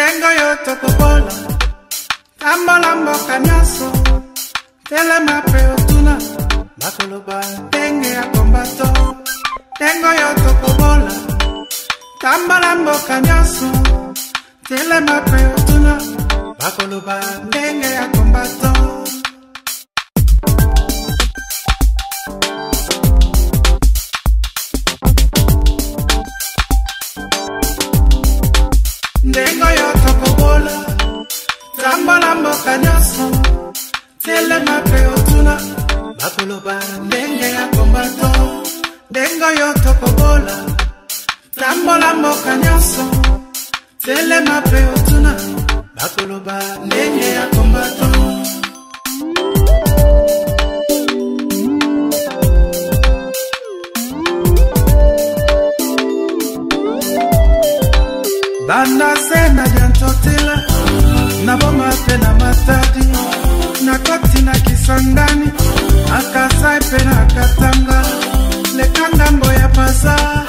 Ndenge oyo tokobola, tambola mboka nyonso, telema mpe otuna, bakoloba ndenge ya kombato. Ndenge oyo tokobola, tambola mboka nyonso, telema mpe otuna, bakoloba ndenge ya kombato. Ndenge oyo tokobola, tambola mboka nyonso, telema mpe otuna, bakoloba ndenge ya kombato. Ndenge oyo tokobola, tambola mboka nyonso, telema mpe otuna, bakoloba ndenge ya kombato. Banda se na diantotela, na boma mpe na Matadi, na koti na Kisangani, na Kasai mpe na Katanga, leka ngambo ya Pasa,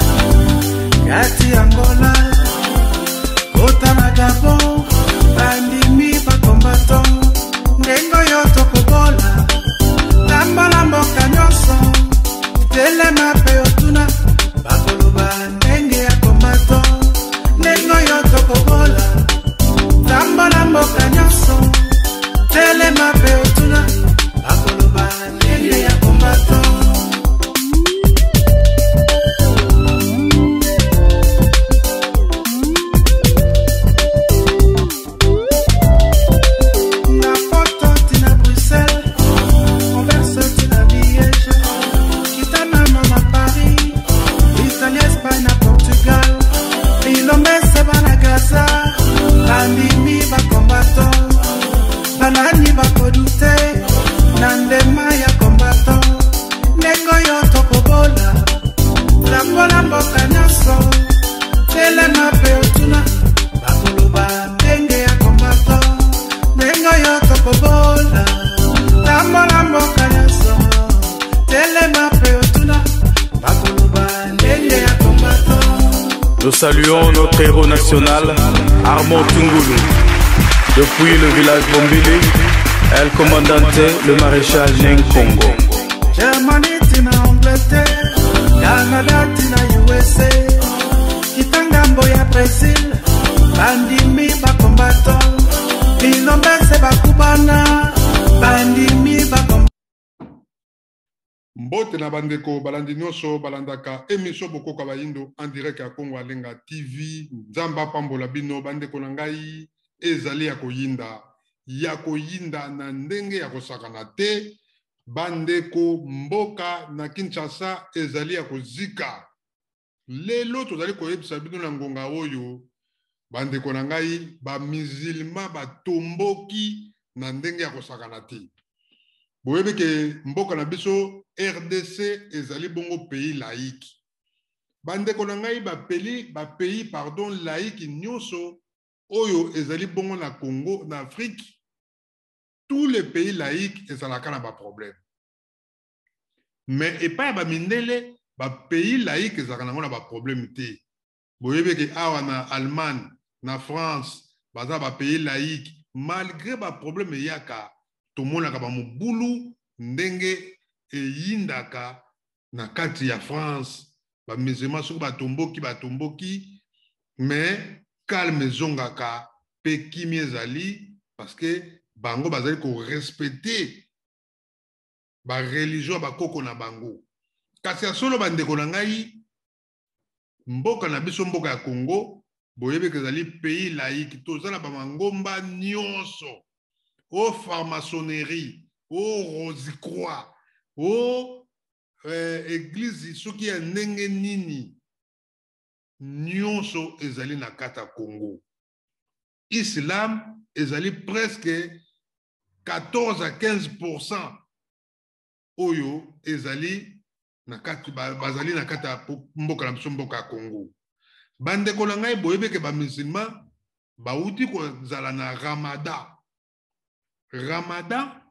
kati ya Angola, kota na Gabon, bandimi bakombato. Ndenge oyo tokobola, tambola mboka nyonso, telema mpe otuna, bakoloba ndenge ya kombato. Ndenge oyo tokobola, tambola mboka nyonso, telema mpe otuna, bakoloba ndenge ya kombato. Na Poto ti na Bruxelles, Anvers ti na Liège, kita nano na Paris, Italie, Espagne na Portugal, bilombe seba na Gaza, bandimi bakombato, banani bakodute na ndema ya kombato. Ndenge oyo tokobola, tambola mboka nyonso, telema mpe otuna, bakoloba ndenge ya kombato. Ndenge oyo tokobola, tambola mboka nyonso, telema mpe otuna, bakoloba ndenge ya kombato. Nous saluons notre héros national, Armand Tungulu. Depuis le village Bombili, El Comandante, le maréchal Nengkongo. Germany tina Angleterre, Canada tina USA, kitangambo ya Brésil, bandimi bakombato, bilombe se bakubana, bandimi bakombato. Mbote na bandeko balandi nyonso balandaka émission Bokoka Bayindo en direct ya Congo Alenga TV. Nzambe apambola bino bandeko na ngai, ezali ya koyinda, ya koyinda na ndenge ya kosakana te. Bandeko, mboka na Kinshasa ezali ya kozika. Lelo tozali koyebisa bino na ngonga oyo bandeko na ngai ba musulman batomboki na ndenge ya kosakana te. Boyebi ke mboka na biso RDC ezali bongo pays laïque. Bandeko na ngai bapeli, ba pays, pardon, laïque nyonso oyo ezali bongo na Congo, na Afrique, tous les pays laïques ezalaka na ba problème. Mais epai ya ba mindele, ba pays laïque ezalaka nango na ba problème te. Boyebi ke awa na Allemagne, na France, baza ba pays laïque, malgré ba problème eyaka, tomonaka ba mobulu ndenge eyindaka na kati ya France. Ba musulmans soki batomboki, batomboki, mais calme ezongaka pe kimia ezali, parce que bango bazali ko respecter ba religion ya bakoko na bango. Kasi ya solo bandeko na ngai, mboka na biso, mboka ya Congo, boyebi ke ezali pays laïque, toza na ba mangomba nyonso, o franc-maçonnerie, o Rose-Croix, o église soki ya ndenge nini, nyonso ezali na kati ya Congo. Islam ezali presque 14 à 15% oyo ezali na kati, bazali na kati ya mboka na biso, mboka ya Congo. Bandeko na ngai, boyebi ke ba musulman bauti kozala na Ramadan. Ramadan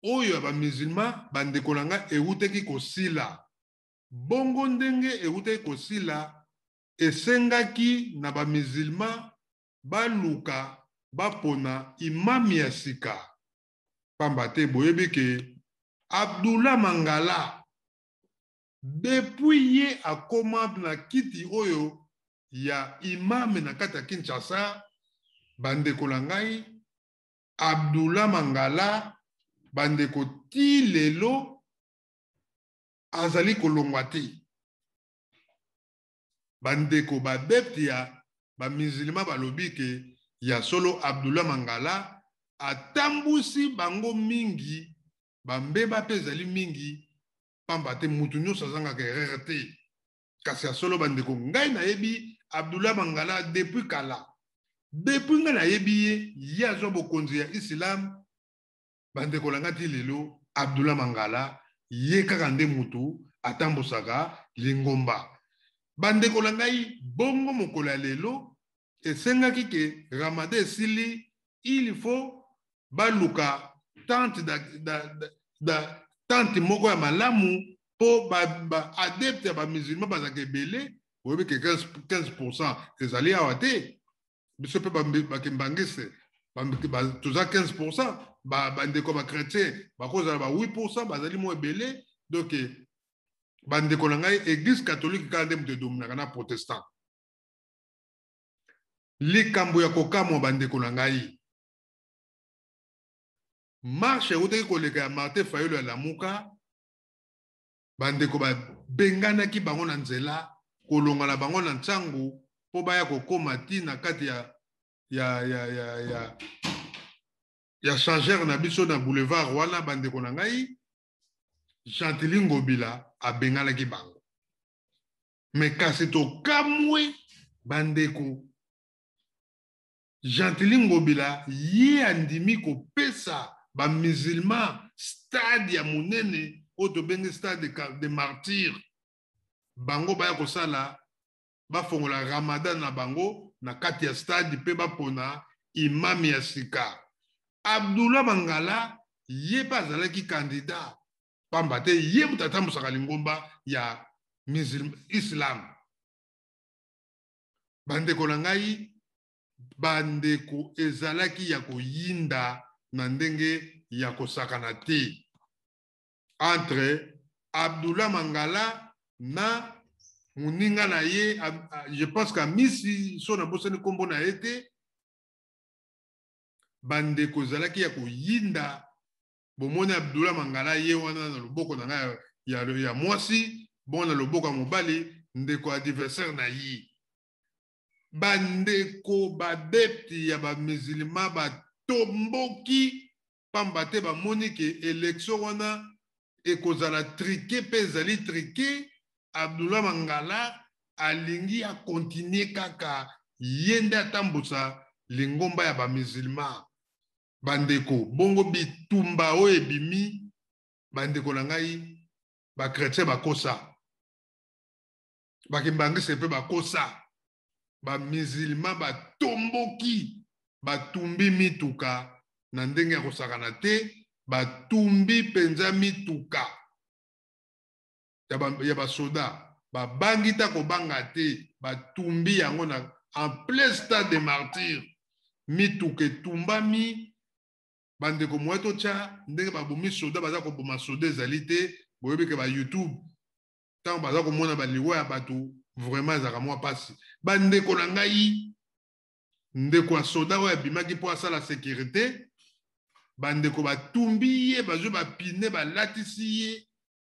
oyo ya ba musulman, bandeko na ngai, eutaki kosila. Bongo ndenge eutaki kosila, esengaki na ba musulman baluka bapona imam ya sika. Pamba te boyebi ke Abdullah Mangala depuis ye akoma na kiti oyo ya imam na kati ya Kinshasa, bandeko na ngai, Abdullah Mangala bandeko ti lelo azali kolongwa te. Bandeko baadepte ya bamusulman balobi ke ya solo Abdullah Mangala atambusi bango mingi, bambeba mpe ezali mingi, pamba te mutu nyonso azangaka erreur te. Kasi ya solo bandeko, ngai nayebi Abdullah Mangala depuis kala, depuis ngai nayebi ye, ye azwa bokonzi ya islam. Bandeko na ngai, ti lelo Abdullah Mangala ye kaka nde mutu atambusaka lingomba. Bandeko na ngai, bongo mokolo ya lelo esengaki ke ramadan esili, il faut baluka tente da, da, da, da, tente moko ya malamu mpo baadepte ya bamusulman bazalaka ebele. Boyebi ke 15% ezali awa te. Biso mpe bakimbangiste toza 15%, bandeko bachrétien bakozala ba 8%, bazali mwa ebele. Donc bandeko na ngai, église catholique kaka nde moto edominaka na protestant. Likambo ya kokamwa, bandeko na ngai, marche eutaki koleka ya Martin Fayulu ya Lamuka, bandeko babenganaki bango na nzela, kolonga na bango na ntango mpo baya kokóma ti na kati ya échangeur na biso na boulevard wana. Bandeko na ngai, Gentiny Ngobila abenganaki bango. Me kasi tokamwe, bandeko, Gentiny Ngobila ye andimi kopesa bamusulman stade ya monene oyo tobengi stade de martyr, bango baya kosala, bafongola ramadan na bango na kati ya stade mpe bapona imami ya sika. Abdullah Mangala ye mpe azalaki candidat, pamba te ye moto atambusaka lingomba ya islam. Bandeko na ngai, bandeko, ezalaki ya koyinda na ndenge ya kosakana te entre Abdullah Mangala na moninga na ye, je pense qu'Amisi, so nabosani nkombo na ye te. Bandeko, ezalaki ya koyinda. Bomoni Abdullah Mangala ye wana na loboko na ngai ya mwasi, bongo na loboko ya mobali ndeko adversaire na ye. Bandeko baadepte ya bamusulman batomboki, pamba te bamoni ke élection wana ekozala truquée, mpe ezali truquée. Abdullah Mangala alingi akontinue kaka ye nde atambusa lingomba ya bamusulman. Bandeko, bongo bitumba oyo ebimi, bandeko na ngai, bachrétien bakosa, bakimbangisi mpe bakosa, bamusulman batomboki, batumbi mituka na ndenge ya kosakana te. Batumbi mpenza mituka ya basoda, babangi ta kobanga te, batumbi yango na en plein stade de martyr. Mituka etumbami. Bandeko, moye totya ndenge babomi soda, baza koboma soda ezali te. Boyebi ke bayoutube, ntango baza komona baliwa ya bato, vraiment ezalaka mwa mpasi. Bandeko na ngai, ndeko ya soda oyo abimaki mpo asala sécurité, bandeko, batumbi ye, bazwi bapine balatisi ye,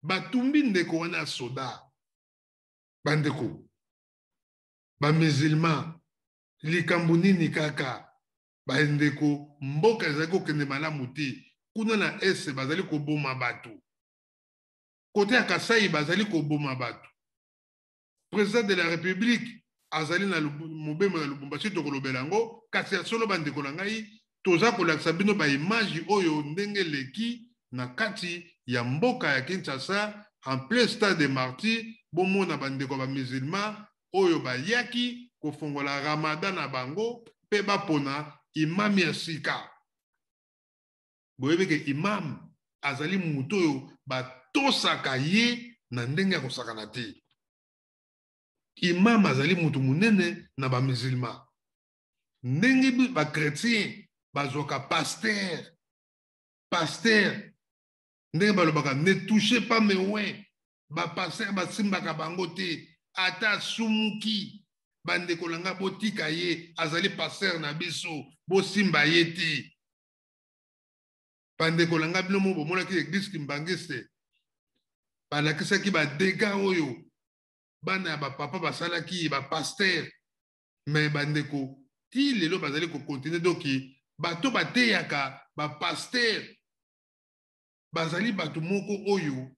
batumbi ndeko wana ya soda. Bandeko bamusulman, likambo nini kaka? Bandeko, mboka ezali kokende malamu te. Kuna na Est bazali koboma bato, côté ya Kasai bazali koboma bato. Président de la République azali na mobembo na Lubumbashi, tokolobela yango. Kasi ya solo, bandeko na ngai, toza kolakisa bino baimage oyo ndenge eleki na kati ya mboka ya Kinshasa, en plein stade de martyr. Bomona bandeko ya bamusulman oyo bayaki kofongola ramadan na bango mpe bapona imam ya sika. Boyebi ke imam azali motu oyo batosaka ye na ndenge ya kosakana te. Imam azali motu monene na bamusulman. Ndenge bachrétien bazwaka pasteur, pasteur ndenge balobaka "Ne touchez pas mes oints", bapasteur basimbaka bango te. Ata asumuki, bandeko na nga, botika ye, azali pasteur na biso, bosimba ye te. Bandeko na nga, bino mo bomonaki église kimbanguiste, balakisaki badégâts oyo bana ya bapapa basalaki bapasteur. Mais bandeko, ti lelo bazali kocontinuer. Donc bato bateyaka bapasteur bazali bato moko oyo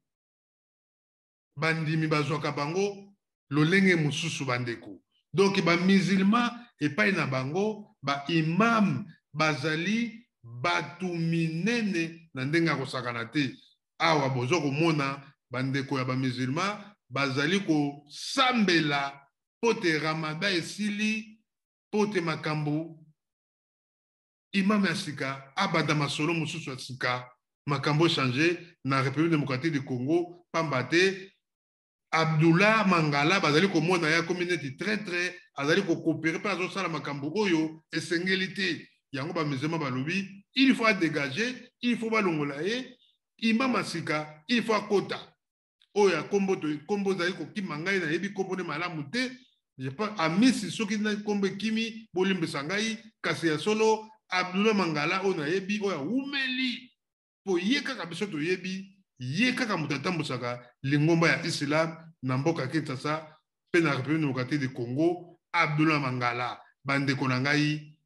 bandimi bazwaka bango lolenge mosusu, bandeko. Donc bamusulman, epai na bango baimam bazali bato minene na ndenge ya kosakana te. Awa boza komona bandeko ya bamusulman bazali kosambela mpo te Ramadan esili, mpo te makambo imam ya sika abanda masolo mosusu ya sika, makambo change na République démocratique du Congo, pamba te Abdullah Mangala bazali komona ye akomi neti traître, azali kocoopérer mpe azosala makambo oyo esengeli te. Yango bamusulman balobi il faut adégager, il faut balongola ye, imam ya sika il faut akota. Oyo ya kombo, kombo ezali kokima ngai, nayebi kombo nde malamu te, amisi soki nkombo ekimi, bolimbisa ngai. Kasi ya solo, Abdullah Mangala oyo nayebi, oyo awumeli, mpo ye kaka biso toyebi, ye kaka moto atambusaka lingomba ya islam na mboka Kinshasa mpe na République démocratique du Congo, Abdullah Mangala. Bandeko na ngai,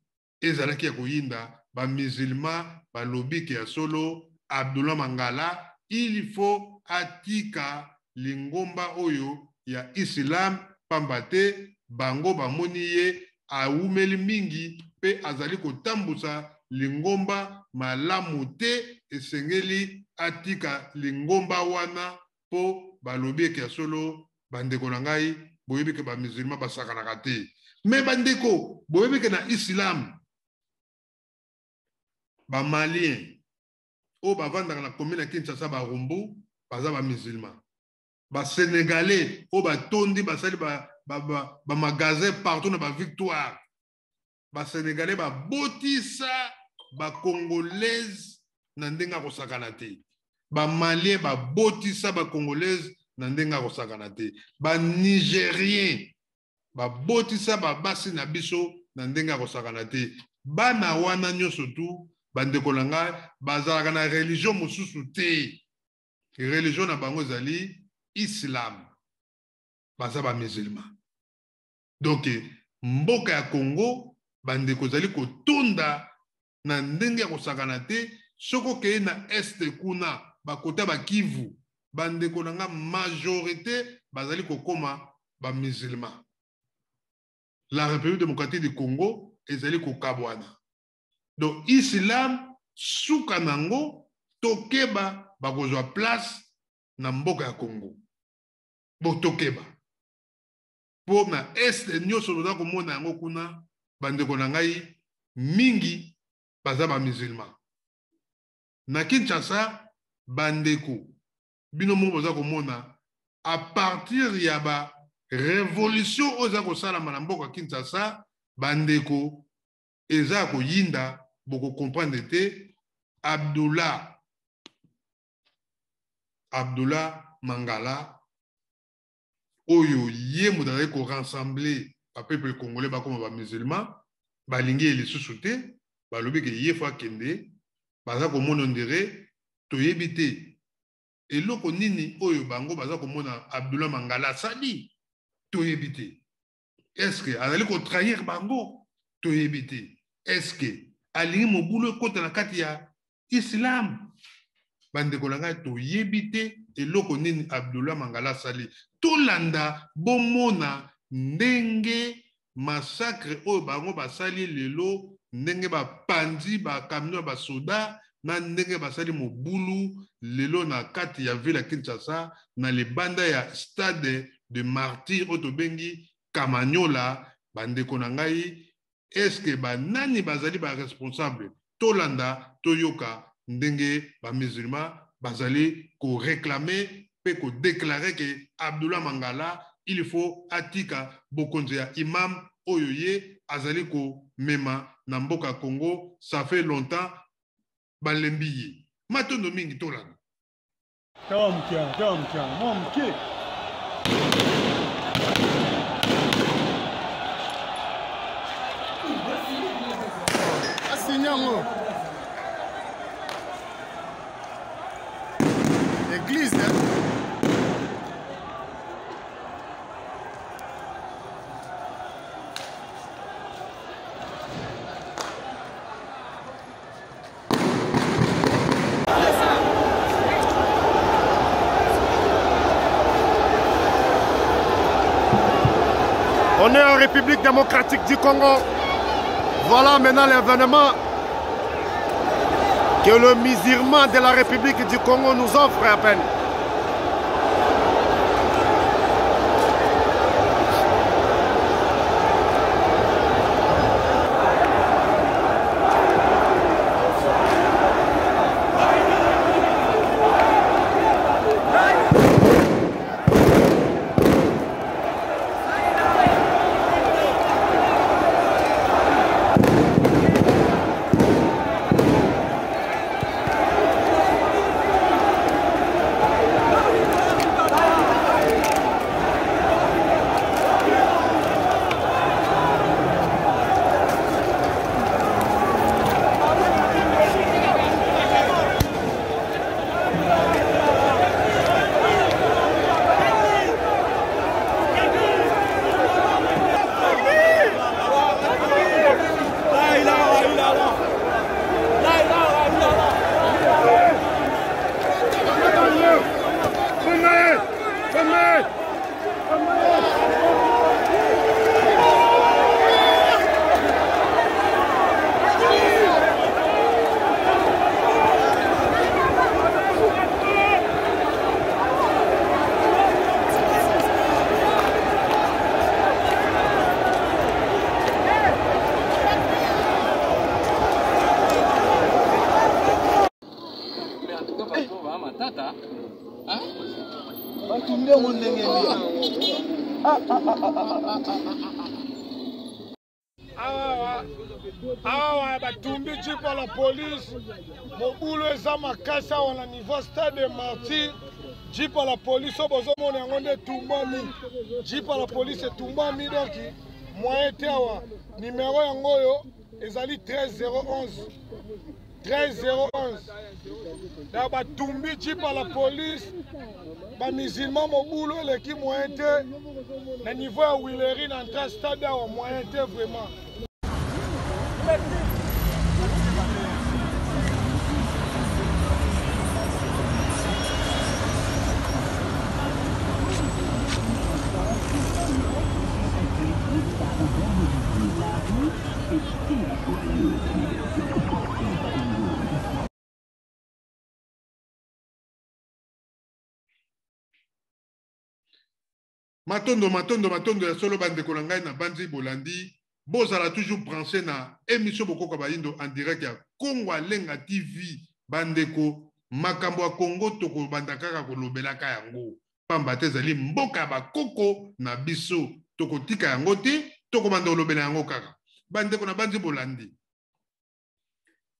ezalaki ya koyinda. Bamusulman balobi ke ya solo, Abdullah Mangala il faut atika lingomba oyo ya islam, pamba te bango bamoni ye awumeli mingi mpe azali kotambusa lingomba malamu te, esengeli atika lingomba wana, mpo balobi eke ya solo. Bandeko na ngai, boyebi ke bamusulman basakanaka te. Mais bandeko, boyebi ke na islam, bamalien oyo bavandaka na commune ya Kinshasa, Barumbu, baza bamusulman. Basénégalais oyo batondi, basali bamagasin ba, ba partout na bavictoire, basénégalais babotisa bacongolaise na ndenge akosakana te. Bamalien babotisa bacongolaise na ndenge akosakana te. Banigérien babotisa babasi na biso na ndenge akosakana te. Bana wana nyonso tu, bandeko na ngai, bazalaka na religion mosusu te, religion na bango ezali islam, baza bamusulman. Donc mboka ya Congo, bandeko, ezali kotonda na ndenge ya kosakana te. Soki okei na est kuna, bakota bakivu, bandeko na nga, majorité bazali kokóma bamusulman. La République démocratique du Congo ezali kokabwana. Donc islam, suka nango, tokeba, bakozwa place na mboka ya Congo. Bo tokeba, mpo na est nyonso toza komona yango kuna, bandeko na ngai, mingi baza bamusulman. Na Kinshasa, bandeko, bino moko boza komona, à partir ya barévolution oyo eza kosalama na mboka Kinshasa, bandeko, eza ya koyinda. Bokocomprendre te. Abdullah Mangala oyo, ye moto azali korassembler bapeuple congolais bakoma bamusulman, balingi ye lisusu te. Balobi ke ye faut akende. Baza komona on dirait, toyebi te eloko nini oyo bango baza komona Abdullah Mangala asali, toyebi te. Est-ce azali kotrahir bango? Toyebi te. Est-ce alingi mobulu ekɔta na kati ya islam? Bandeko na ngai, toyebi te eloko nini Abdullah Mangala asali. Tolanda, bomona ndenge massacre oyo bango basali lelo, ndenge bapandi bacamion ya basoda, na ndenge basali mobulu lelo na kati ya ville ya Kinshasa, na libanda ya stade de Martyr oyo tobengi Kamanyola. Bandeko na ngai, eske banani bazali baresponsable? Tolanda, toyoka ndenge bamusulman bazali koréclamer mpe kodéclarer ke Abdullah Mangala il faut atika bokonzi ya imam. oyo ye azali komema na mboka Congo. Ça fait longtemps balembi ye. Matondo mingi, tolanda. Tawa moke, tawa moke, mwa moke. Asinya yango. Église, hein? On est en République démocratique du Congo. Voilà maintenant l'événement que le musulman de la République du Congo nous offre à peine. Batumbi yango ndenge nini? Awa batumbi jeep ya la police, mobulu eza makasi awa na niveau stade de Martyr. Jeep ya la police oyo bozomona yango nde etumbami, jeep ya la police etumbami, donc moyen te awa. Numero yango oyo ezali 13011, 13011. Na batumbi jeep ya la police, bamusulman mobulu eleki moyen te na niveau ya Willery na entrée stade awa, moyen te vraiment. Matondo, matondo, matondo ya solo bandeko na ngai na banzi bolandi. Bozala toujours branché na émission Bokoko Bayindo en direct ya Congo Alenga TV. Bandeko, makambo ya Congo tokobanda kaka kolobelaka yango. Pamba te ezali mboka ya bakoko na biso. Tokotika yango te, tokobanda kolobela yango kaka. Bandeko na banzi bolandi.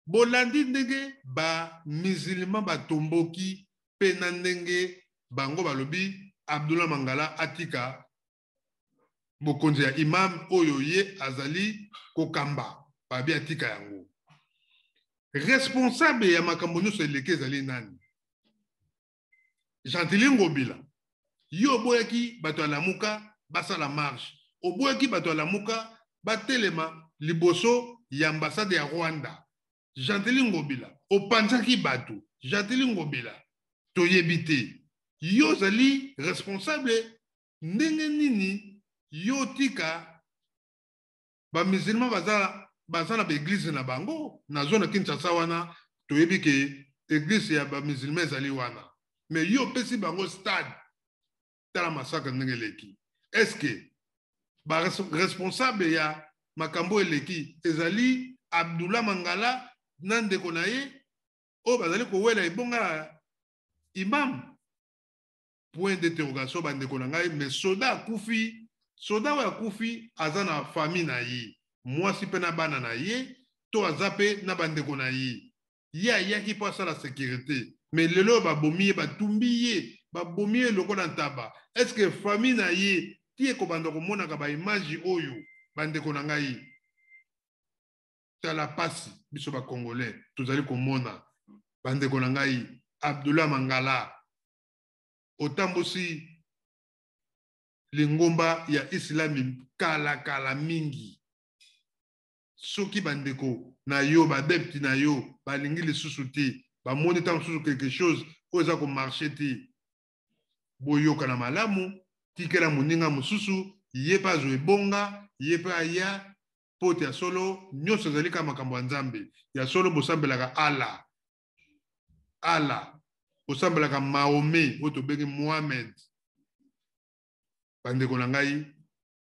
Bolandi ndenge ba musulman batomboki pe na ndenge bango balobi Abdullah Mangala atika bokonzi ya imam oyo ye azali kokamba, babi atika yango. Responsable ya makambo nyonso eleki ezali nani? Gentiny Ngobila. Yo oboyaki bato ya Lamuka basala marche, oboyaki bato ya Lamuka batelema liboso ya ambassade ya Rwanda. Gentiny Ngobila, opanzaki bato. Gentiny Ngobila, toyebi te. Yo ozali responsable ndenge nini yo tika ba musulman baza na ba église na bango na zone Kinshasa wana, toyebi ke église ya ba musulman ezali wana, mais yo opesi bango stade. Tala masaka ndenge eleki. Est-ce que ba responsable ya makambo eleki ezali Abdullah Mangala na ndeko na ye oyo bazali kowela ebonga ya imam? Point d'interrogation bandeko na ngai. Mais soda akufi. Soda oyo akufi aza na famille na ye, mwasi mpe na bana na ye, to aza mpe na bandeko na ye. Ye ayaki mpo asala securite, mais lelo oyo babomi ye, batumbi ye, babomi ye lokola ntaba. Est-ce que famille na ye ti ekobanda komonaka ba image oyo? Bandeko na ngai, tala pasi biso ba Congolais tozali komona. Bandeko na ngai, Abdullah Mangala, otambusi lingomba ya Islami kala kala mingi. Soki bandeko na yo, badepti na yo balingi lisusu te, bamoni ntango mosusu quelque chose oyo eza komarche te, boyokana malamu, tikela moninga mosusu, ye mpe azwa ebonga, ye mpe aya, mpo te ya solo nyonso ezali kaka makambo ya Nzambe. Ya solo bosambelaka Allah, Allah, bosambelaka Mahomet oyo tobengi Mohamed. Bandeko na ngai,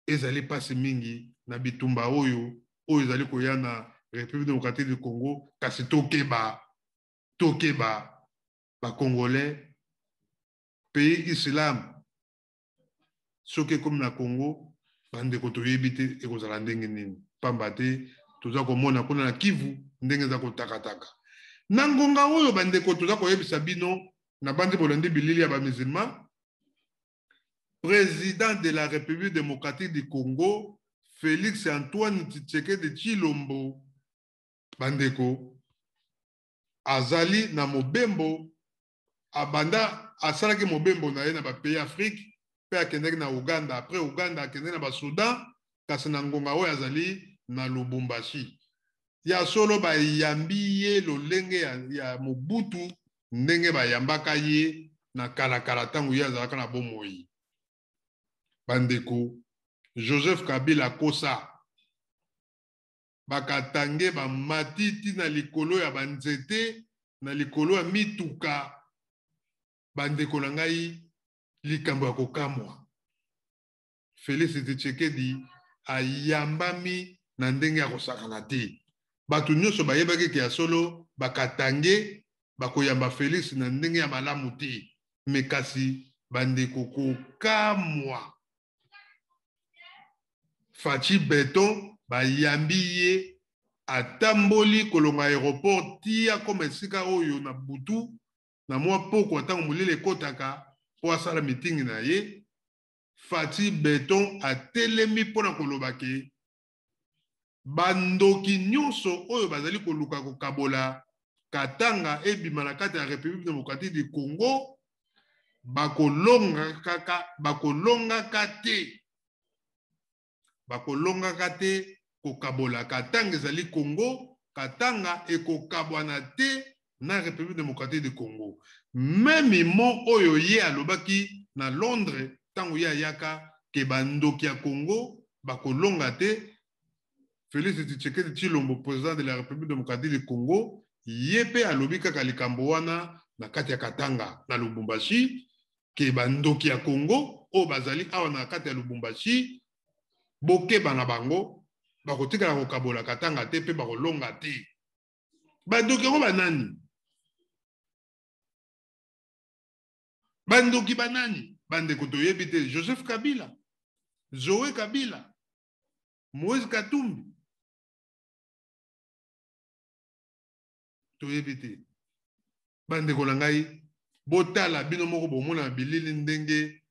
ezali mpasi mingi na bitumba oyo oyo ezali koya na République démocratique du Congo, kasi tokeba, tokeba ba Congolais, pays islam soki ekomi na Congo, bandeko toyebi te ekozala ndenge nini, pamba te toza komona kuna na Kivu ndenge eza kotakataka. Na ngonga oyo bandeko toza koyebisa bino, na bandi bolandi bilili ya ba musulman, président de la République démocratique du Congo Félix Antoine Tshisekedi Tshilombo, bandeko, azali na mobembo. Abanda asalaki mobembo na ye na ba pays Afrique, mpe akendaki na Uganda, après Uganda akendaki na ba Soudan, kasi na ngonga oyo azali na Lubumbashi. Ya solo bayambi ye lolenge ya Mobutu, ndenge bayambaka ye na kalakala ntango ye azalaka na bomoi. Bandeko, Joseph Kabila akosa bakatange bamatiti na likolo ya banzete, na likolo ya mituka. Bandeko na ngai, likambo ya kokamwa, Félix Tshisekedi ayambami na ndenge ya kosakana te. Bato nyonso bayebaki ke ya solo bakatange bakoyamba Félix na ndenge ya malamu te, me kasi bandeko, kokamwa, Fatshi Beton bayambi ye, atamboli kolonga aéroport ti akoma esika oyo na butu na mwa pokwa ntango molili ekotaka mpo asala mitingi na ye. Fatshi Beton atelemi mpo na koloba ke bandoki nyonso oyo bazali koluka kokabola Katanga ebima na kati ya République démocratique du Congo bakolongaka te, bakolongaka te kokabola Katanga. Ezali Congo, Katanga ekokabwana te na République démocratique du Congo. Même mo oyo ye alobaki na Londres ntango ye ayaka ke bandoki ya Congo bakolonga te, Félix Tshisekedi Tshilombo, président de la République démocratique du Congo, ye mpe alobi kaka likambo wana na kati ya Katanga na Lubumbashi, ke bandoki ya Congo oyo bazali awa na kati ya Lubumbashi, bokeba na bango, bakotikala kokabola Katanga te mpe bakolonga te. Bandoki yango banani? Bandoki banani? Bandeko, toyebi te. Joseph Kabila, Zoé Kabila, Moïse Katumbi, toyebi te. Bandeko na ngai, botala bino moko, bomona bilili ndenge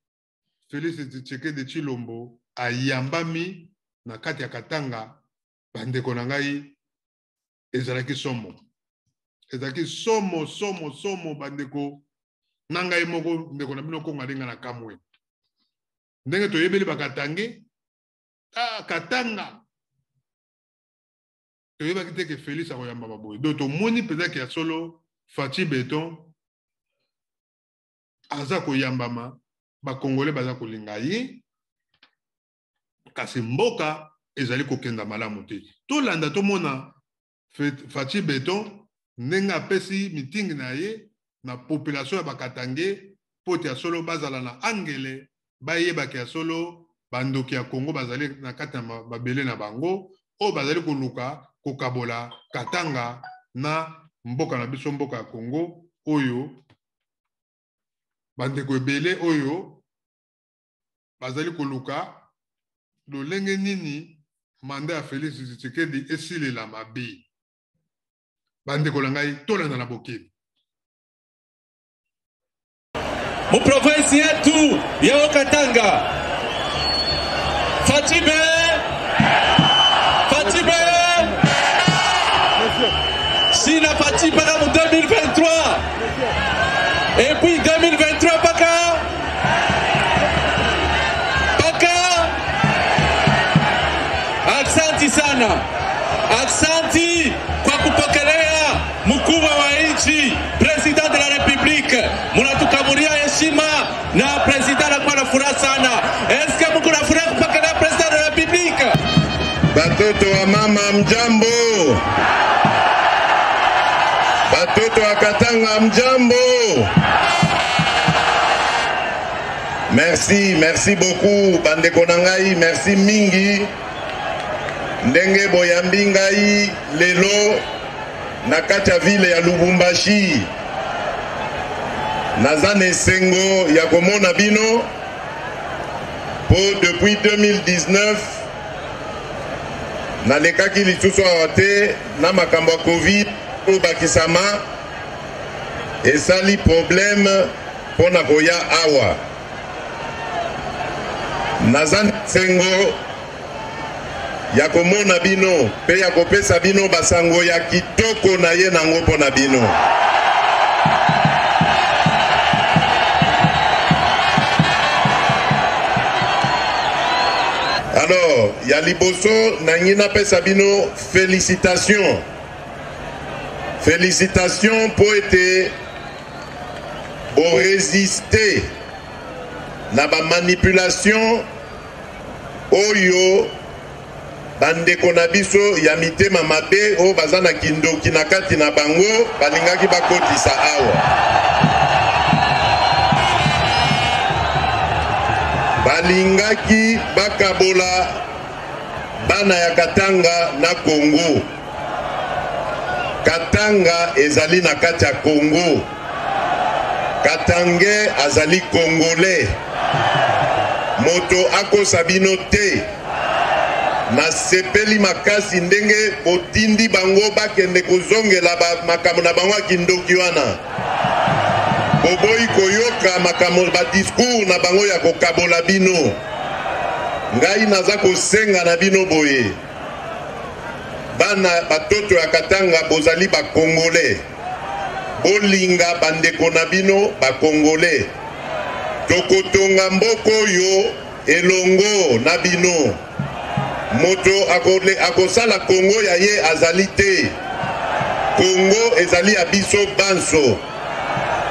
Félix Tshisekedi Tshilombo ayambami na kati ya Katanga. Bandeko na ngai, ezalaki somo, ezalaki somo, somo, somo. Bandeko na ngai moko, ndeko na bino Kongo alinga na kamwe ndenge toyebeli bakatange. Katanga toyebaki te ke Félix akoyamba baboye. Donc tomoni mpenza ke ya solo Fatshi Beton aza koyambama, bakongole baza kolinga ye, kasi mboka ezali kokenda malamu te. Tolanda, tomona Fatshi Beton ndenge apesi mitingi na ye na population ya bakatange, mpo te ya solo bazala na angele, bayebaka ya solo bandoki ya Congo bazali na kati ya mabele na bango oyo bazali koluka kokabola Katanga na mboka na biso, mboka ya Congo oyo. Bandeko ebele oyo bazali koluka lolenge nini mandat ya Felix Tshisekedi esilela mabe. Bandeko na ngai, tolanda na bokebi. Mu province yetu ya Haut-Katanga. Fatshi Fatshi Sina Fatshi mpaka mu 2023 et puis 2023 mpaka mpaka. Aksanti sana, aksanti kwa kupokelea mkubwa wa nchi president de la republique, munatukamulia heshima na president anakuwa na furaha sana. Eske muko na furaha kupokelea president de la republique? Batoto wa mama mjambo, batoto wa Katanga mjambo. Merci, merci beaucoup bandeko na ngai, merci mingi ndenge boyambi ngai lelo na kati ya ville ya Lubumbashi. Naza na esengo ya komona bino po depuis 2019 nalekaki lisusu awa te na makambo ya Covid oyo bakisama esali problème mpo na koya awa. Naza na esengo ya komona bino mpe ya kopesa bino basango ya kitoko na ye nango mpo na bino. Alors, ya liboso nangi napesa bino félicitation. Félicitation mpo ete boresiste na ba manipulation oyo bandeko na biso ya mitema mabe oyo baza na kindoki na kati na bango balingaki bakotisa awa. Balingaki bakabola bana ya Katanga na Congo. Katanga ezali na kati ya Congo. Katangais azali Congolais. Moto akosa bino te. Nasepeli makasi ndenge botindi bango bakende kozongela ba makambo na bango ya kindoki wana. Boboyi koyoka makambo ba discours na bango ya kokabola bino. Ngai naza kosenga na bino boye. Bana batoto ya Katanga bozali ba Congolais. Bolinga bandeko na bino ba Congolais. Tokotonga mboka oyo elongo na bino. Moto akosala Congo ya ye azali te. Congo ezali ya biso banso.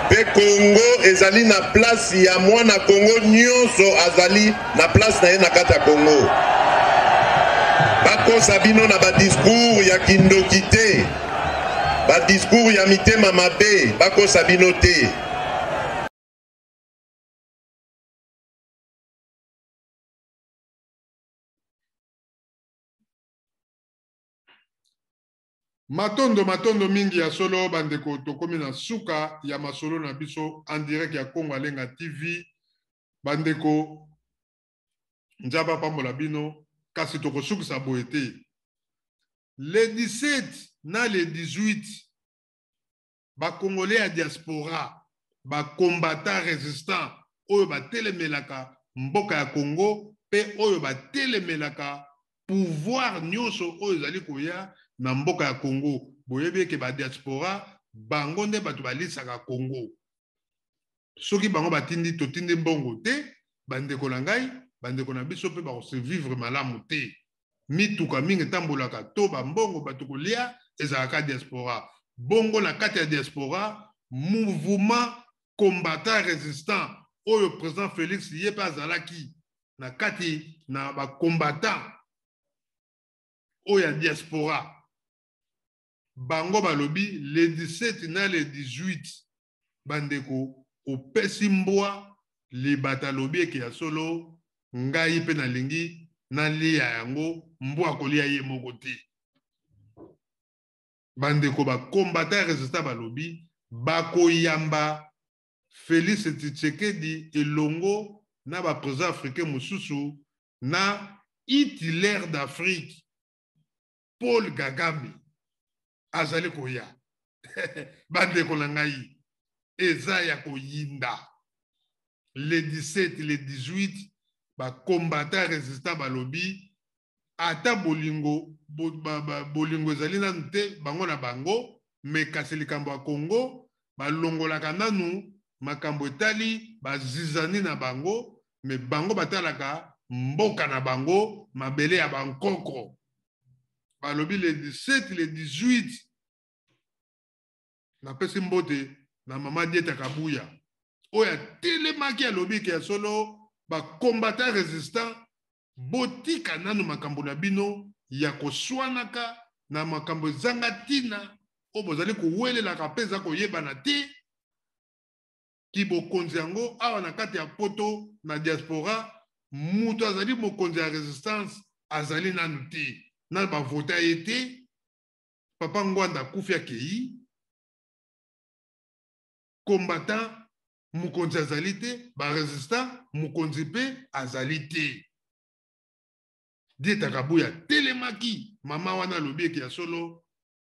Pe Congo ezali na place ya mwana Congo nyonso azali na place na ye na kati ya Congo. Bakosa bino na ba discours ya kindoki te. Ba discours ya mitema mabe bakosa bino te. Matondo matondo mingi ya solo bandeko, tokomi na suka ya masolo na biso en direct ya Congo Alenga TV. Bandeko, Nzambe apambola bino, kasi tokosukisa boye te. Le 17 na le 18 ba Congolais ya diaspora, ba combattants résistants oyo batelemelaka mboka ya Congo pe oyo batelemelaka pouvoir nyonso oyo ezali koya na mboka ya Congo. Boyebi eke ba diaspora bango nde bato balisaka Congo. Soki bango batindi totindi mbongo te, bandeko na ngai, bandeko na biso pe bakosurvivre malamu te. Mituka mingi etambolaka to ba mbongo bato kolia ezalaka diaspora. Bongo na kati ya diaspora, mouvement combattant résistant oyo président Félix ye pe azalaki na kati na ba combattant oyo ya diaspora, bango balobi le 17 na le 18 bandeko opesi mbwa libata alobi eke ya solo ngai pe nalingi nalia yango, mbwa akolia ye moko te. Bandeko ba combattant résistant balobi bakoyamba Félix Tshisekedi elongo na ba président africain mosusu na Hitler d'Afrique Paul Kagame azali koya. Bandeko na ngai, eza ya koyinda. Le 17, le 18, ba combattants résistants balobi ata bolingo bo, ba, ba, bolingo ezali nanu te bango na bango, me kasi likambo ya Congo balongolaka nanu makambo etali bazizani na bango, me bango batalaka mboka na bango, mabele ya bankoko. Balobi le 17, le 18, napesi mbote na mama Dieta Kabuya oyo atelemaki, alobi ke ya solo bacombattant résistant botika nanu makambo na bino ya koswanaka na makambo ezanga ntina oyo bozali kowelelaka mpe eza koyebana te kibokonzi yango awa na kati ya poto na diaspora. Moto azali mokonzi ya résistance azali nanu te, nanu bavota ye te. Papa Ngwanda akufi, akei combattant mokonzi azali te, barésistant mokonzi mpe azali te. Dieta Kabuya atelemaki, mama wana alobi eke ya solo,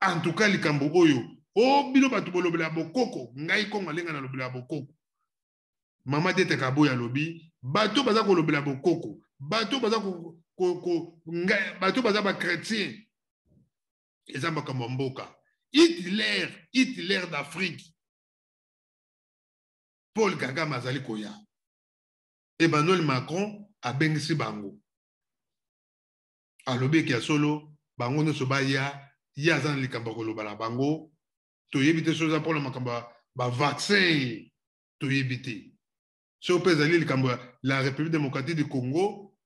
en tout cas likambo oyo o bino bato bolobela ya bokoko, ngai Kongo alenga na lobela ya bokoko. Mama Dieta Kabuya alobi bato baza kolobela bokoko, bato baza ko, ko, ko, bato baza bachrétien, eza makambo ya mboka. Hitler, Hitler d'Afrique Paul Kagame azali koya. Emmanuel Macron abengisi bango, alobi eke ya solo bango nyonso baya, ye aza na likambo ya koloba na bango. Toyebi te soki eza mpona makambo ya bavaccin, toyebi te soki mpe ezali likambo ya la République démocratique du Congo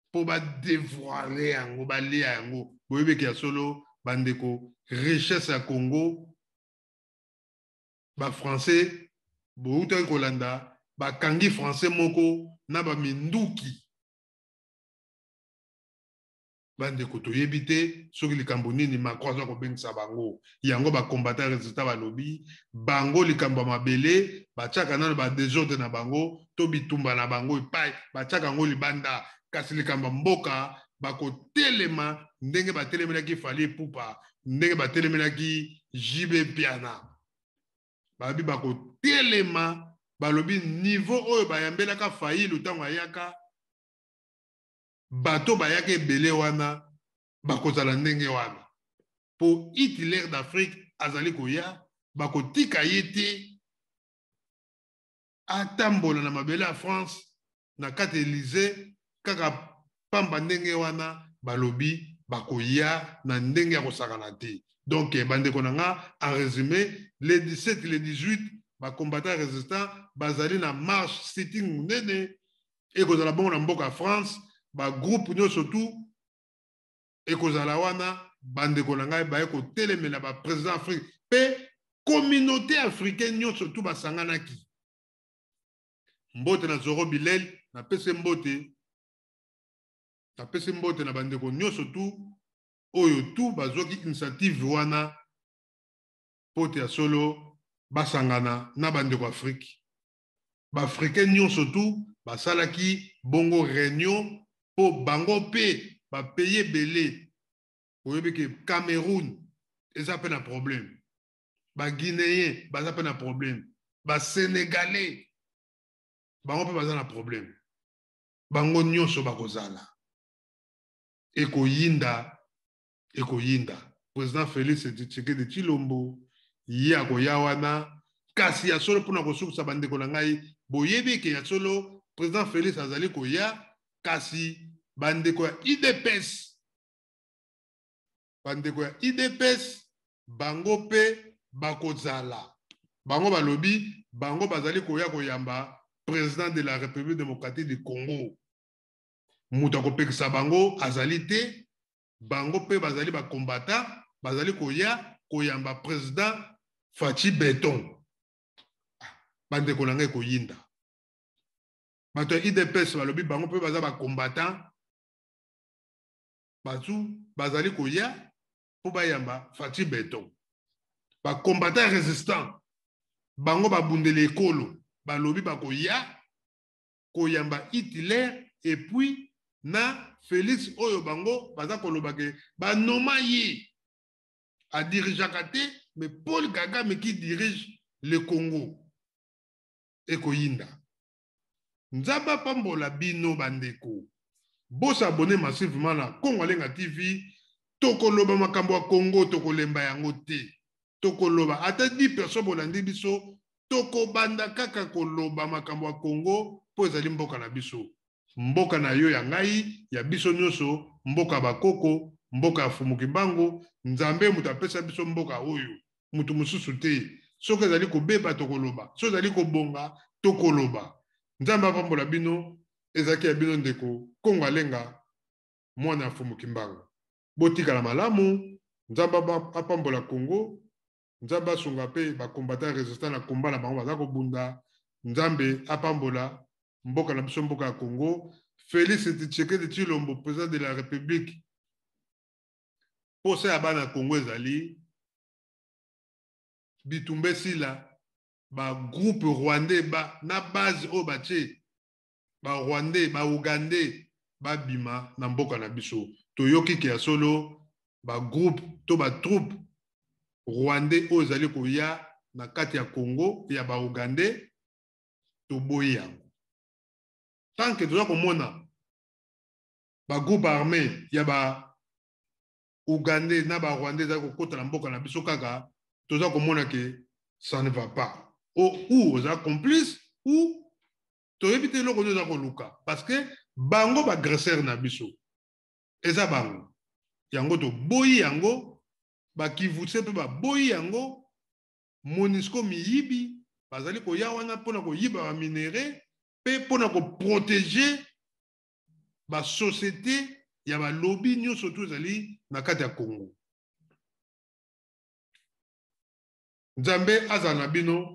mpo badévoile yango, balia yango. Boyebi eke ya solo bandeko, richesse ya Congo, bafrançais boutaki kolanda, bakangi français moko na baminduki. Bandeko, toyebi te soki likambo nini Macron aza kobengisa bango yango. Bacombattant résistant balobi bango likambo ya mabele batiaka nano badésordre na bango to bitumba na bango epai, batiaka yango libanda, kasi likambo ya mboka bakotelema ndenge batelemelaki Fally Ipupa, ndenge batelemelaki JB Mpiana. Balobi bakotelema, balobi niveau oyo bayambelaka Fayulu ntango ayaka, bato bayaka ebele wana, bakozala ndenge wana mpo Hitler d'Afrique azali koya. Bakotika ye te atambola na mabele ya France na kati Élysée kaka pamba ndenge wana. Balobi bakoya na ndenge ya kosakana te. Donc bandeko na nga, en résumé, le 17, le 18, bacombattant résistant bazali na marche sitting monene ekozala bongo na mboka ya France. Bagroupe nyonso tu ekozala wana. Bandeko na ngai, baye kotelemela baprésident Afrique mpe communauté africaine nyonso tu basanganaki. Mbote na Zoro Bilel, napesi mbote, napesi mbote na bandeko nyonso tu oyo tu bazwaki initiative wana mpo te ya solo basangana na bandeko Afrique. Baafricain nyonso tu basalaki bongo réunion mpo bango mpe bapays ebele. Oyebi ke Cameroun eza mpe na problème, baguinéen baza mpe na problème, basénégalais bango mpe baza na problème. Bango nyonso bakozala, ekoyinda, ekoyinda. Président Félix Tshisekedi Tshilombo ye akoya wana. Kasi ya solo, mpona kosukisa, bandeko na ngai, boyebi eke ya solo président Félix azali koya, kasi bandeko ya UDPS, bandeko ya UDPS bango mpe bakozala. Bango balobi bango bazali koya koyamba président de la République démocratique du Congo, moto akopekisa bango azali te. Bango mpe bazali bacombattant, bazali koya koyamba président Fatshi Béton. Bandeko na ngai, koyinda. Bato ya UDPS balobi bango mpe baza bacombattant, bato bazali koya mpo bayamba Fatshi Béton. Bacombattant résistant, bango babundeli ekolo, balobi bakoya koyamba Hitler et puis na Felix oyo bango baza koloba ke banoma ye adirigeaka te, mais Paul Kagame qui dirige le Congo. Ekoyinda. Nzambe apambola bino bandeko. Bosabone massivement na Congo Alenga TV. Tokoloba makambo ya Congo, tokolemba yango te. Tokoloba ata 10 personnes bolandi biso, tokobanda kaka koloba makambo ya Congo mpo ezali mboka na biso. Mboka na yo ya ngai, ya biso nyonso, mboka ya bakoko, mboka ya Fumu Kimbangu. Nzambe moto apesa biso mboka oyo, moto mosusu te. Soki ezali kobeba tokoloba, soki ezali kobonga tokoloba. Nzambe apambola bino. Ezalaki ya bino ndeko Kongo Alenga, mwana ya Fumu Kimbangu. Botikala malamu. Nzambe apambola Congo. Nzambe asunga mpe ba combattant résistant na combat na bango baza kobunda. Nzambe apambola mboka na biso, mboka ya Congo. Félix Tshisekedi Tshilombo, président de la République, posa ya bana Congo ezali bitumba esila, ba groupe rwandais ba na base oyo batie ba rwandais, ba ougandais babima na mboka na biso. Toyoki ke ya solo ba groupe to ba troupe rwandais oyo ezali koya na kati ya Congo ya ba ougandais, toboyi yango. Tant que toza komona ba groupe armé ya ba ougandais na ba rwandais ezali kokota na mboka na biso kaka, toza komona ke ça ne va pas. Ou oza complice ou toyebi te eloko oza koluka, parce que bango ba agresseur na biso eza bango. Yango toboyi yango, bakivuse mpe baboyi yango. MONUSCO miyibi bazali koya wana mpona koyiba ba minerais mpe mpona koprotéger ba société ya balobi nyonso to ezali na kati ya Congo. Nzambe azala na bino.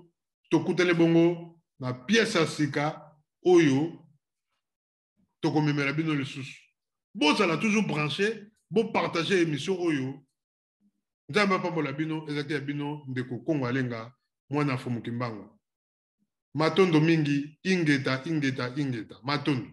Tokutani bongo na pièce ya sika oyo tokomemela bino lisusu. Bozala toujours branché, bopartage émission oyo. Nzambe apambola bino. Ezalaki ya bino ndeko Kongo Alenga, mwana Fumu Kimbangu. Matondo mingi. Ingeta, ingeta, ingeta. Matondo.